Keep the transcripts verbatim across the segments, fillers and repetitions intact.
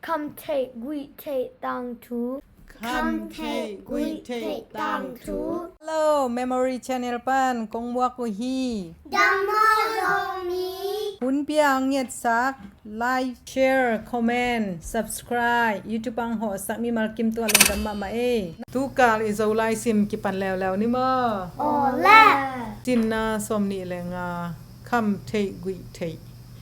Kham theih guih theih tangthu. Kham theih guih theih tangthu. Hello, Memory Channel pan kong muak uh hi. Dammaw Zomi. Hun piang ngetsak, like, share, comment, subscribe, YouTube ang hawhsak mimal kim tua lungdam mahmah ei. Tukal i Zolai sim kipan leuleu ni maw? Aw le. Sinna sawm nih le nga, kham theih guih theih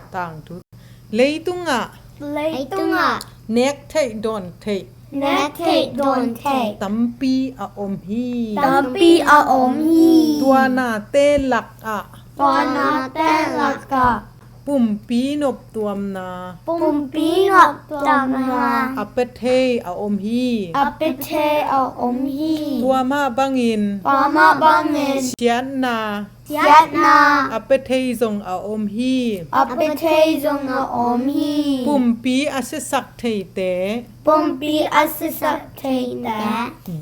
tangthu. Leitungah. Leitungah. Nek theih dawn theih. Nek theih dawn theih. Tampi a om hi. Tampi a om hi. Tua nate lakah. Tua nate lakah. Pumpi noptuamna. Pumpi noptuamna. A pia thei a om hi. A pia thei a om hi. Tua mah bangin. Tua mah bangin. Siatna. Siatna. A pia thei zong a om hi. A pia thei zong a om hi. Pumpi a siasak theite. Pumpi a siasak theite.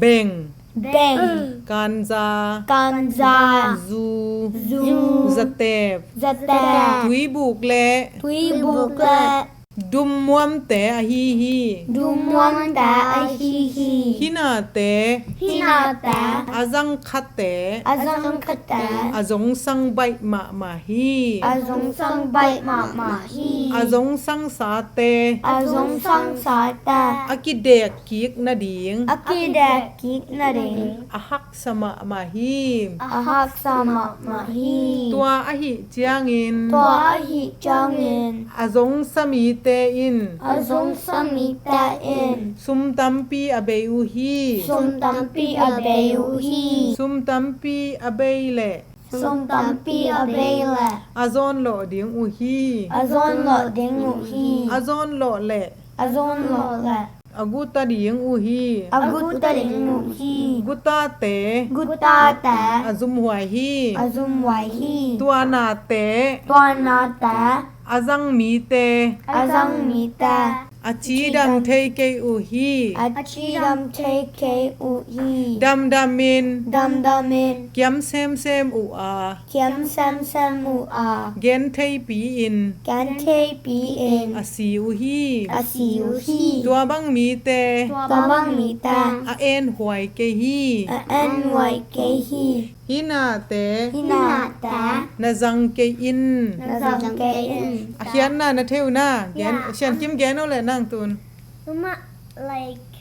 Beng. Beng. Kanja. Kanja. Zu. Zu. Zatep. Zatep. Tuibuk le. Tuibuk le. Dummuamte ahi hi. Dummuamte ahi hi. Hinate. Hinate. A zangkhatte. A zangkhatte. A zongsang baih mahmah hi. A zongsang baih mahmah hi. A zongsangsate. A zongsangsate. A kidek kik nading. A kidek kik nading. A haksa mahmah hi. A haksa mahmah hi. Tua ahih ciangin. Tua ahih ciangin. A zongsa mite in. A zongsa mite in. Sum tampi a bei uh hi. Sum tampi a bei uh hi. Sum tampi a bei leh. Sum tampi a bei leh. A zawnlawh ding uh hi. A zawnlawh ding uh hi. A zawnlawh leh. A zawnlawh leh. A guta ding uh hi. A guta ding uh hi. Gutate. Gutate. A zumhuai hi. A zumhuai hi. Tua nate. Tua nate. A zang mite. A zang mite. A cidam thei kei uh hi. A cidam thei kei uh hi. Damdamin. Damdamin. Kiam semsem uh a. Kiam semsem uh a. Gen theipi in. Gen theipi in. A si uh hi. A si uh hi. Tua bang mite. Tua bang mite. A enhuai kei hi. A enhuai kei hi. Hinate. Hinate. Na zang kei in. Na zang kei in. A khiatna na thei uh na. Gen, Sian Kim gen uh le nang tun. Uma, like,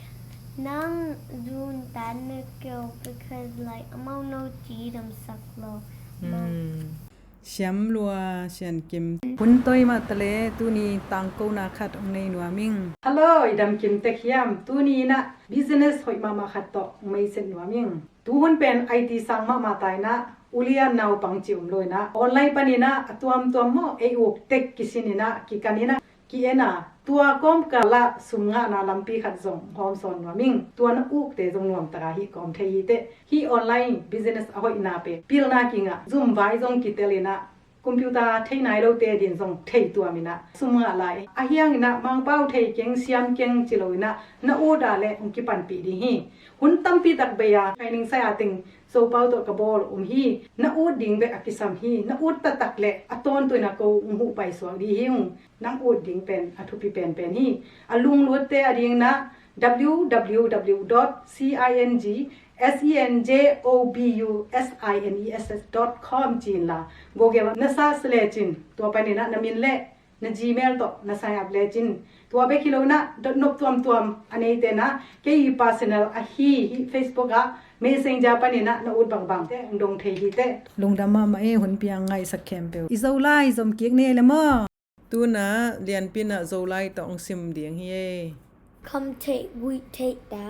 nang zun tan na keu because, like, amau no cidam sak lo. Siam lua, Sian Kim. Hun toi mah ta le, tuni tangkona khat ong nei nuam ing. Hello, i dam kim tek hiam? Tuni inah business hoih mahmah khat tawh ong meiset nuam ing. Tuhun pen I T sang mahmah ta inah, ulian naupang ci um lo inah, online pan inah, a tuamtuam maw, ei uk tek kisin inah, kikan inah, ki-en a, tua kawmkal ah sum ngahna lampi khat zong hawm sawn nuam ing. Tua na ukte zong nuamtak a hih kawm thei hi teh. Hih online business a hoihna pen pilna kingah, zum vai zong kitel inah, computer thei nai lote din zong thei tuam inah sum ngah lai. A hiang inah Mangpau thei keng, siam keng ci lo inah na ut a leh hong kipanpih ding hi. Hun tampi tak bei a training sai a teng Zopau tawh ka bawl um hi. Na ut ding bek a kisam hi. Na ut taktak leh a tawntung inah ko hong huh paisuak ding hi ung. Nang ut ding pen a thupi penpen hi. A lunglutte a ding inah W W W dot C I N G S E N J O B U S I N E S S dot com ci inla, Google na search lecin, tua pan inah na min le na Gmail tawh na sign up lecin. Tua bek hi lo inah dot nop tuamtuam a neite inah kei personal ahi hih Facebook ah, Messenger pan inah na ut bangbang teh hong dong thei hi teh. Lungdam mahmah e, hun piang ngaihsak khempeuh. I Zolai zom kik ni ei le maw? Tuna Lianpi inah Zolai tawh hong sim ding hi ei. Kham theih guih theihte.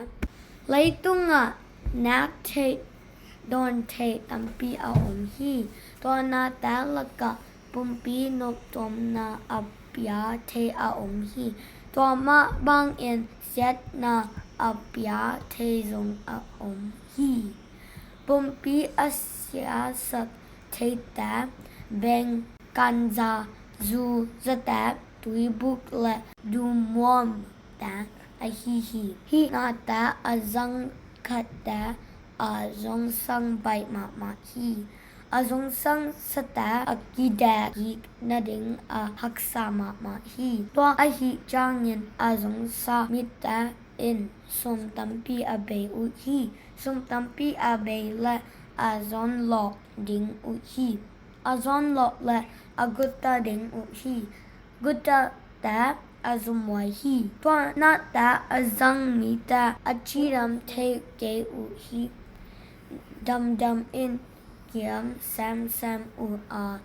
Leitungah nek theih dawn theih tampi a om hi. Tua nate lakah pumpi noptuamna a pia thei a om hi. Tua mah bangin siatna a pia thei zong a om hi. Pumpi a siasak theite, beng, kanja, zu, zatep, tuibuk le dumuam te ahi hi. Hih nate a zangkhatte a zongsang baih mahmah hi. A zungsangsate a kidek kik nading a haksa mahmah hi. Tua ahih ciangin a zungsa mite in sum tampi a bei uh hi. Sum tampi a bei leh a zawnlawh ding uh hi. A zawnlawh leh a guta ding uh hi. Gutate a zumhuai hi. Tua nate a zang mite a cidam thei kei uh hi. Damdam in kiam semsem uh a,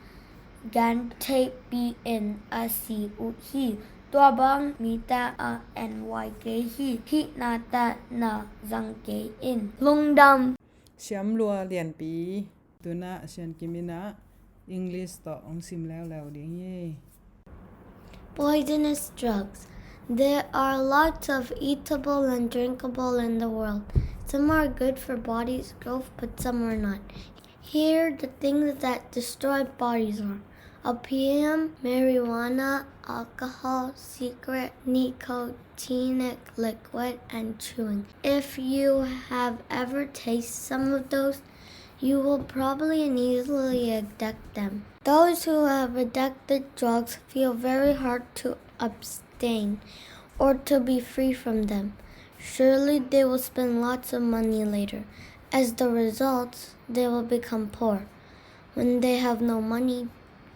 gentheihpi in a si uh hi. Tua bang mite a enhuai kei hi. Hih nate na zang kei in. Lungdam. Siamlua Lianpi. Tuna Sian Kim in ah English tawh hong sim leuleu ding hi. Poisonous drugs. There are lots of eatable and drinkable in the world. Some are good for body's growth, but some are not. Here, the things that destroy bodies are opium, marijuana, alcohol, cigarette, nicotinic liquid, and chewing. If you have ever tasted some of those, you will probably and easily addict them. Those who have addicted drugs feel very hard to abstain or to be free from them. Surely they will spend lots of money later. As the result, they will become poor. When they have no money,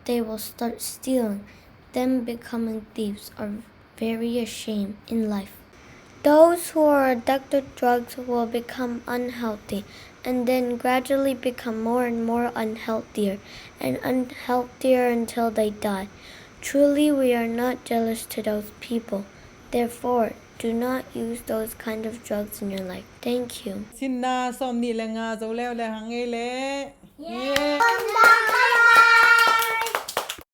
they will start stealing. Then becoming thieves are very ashamed in life. Those who are addicted drugs will become unhealthy and then gradually become more and more unhealthier and unhealthier until they die. Truly, we are not jealous to those people. Therefore, do not use those kind of drugs in your life. Thank you. Sinna sawm nih le nga zo leuleu hang ei leh. Yeah.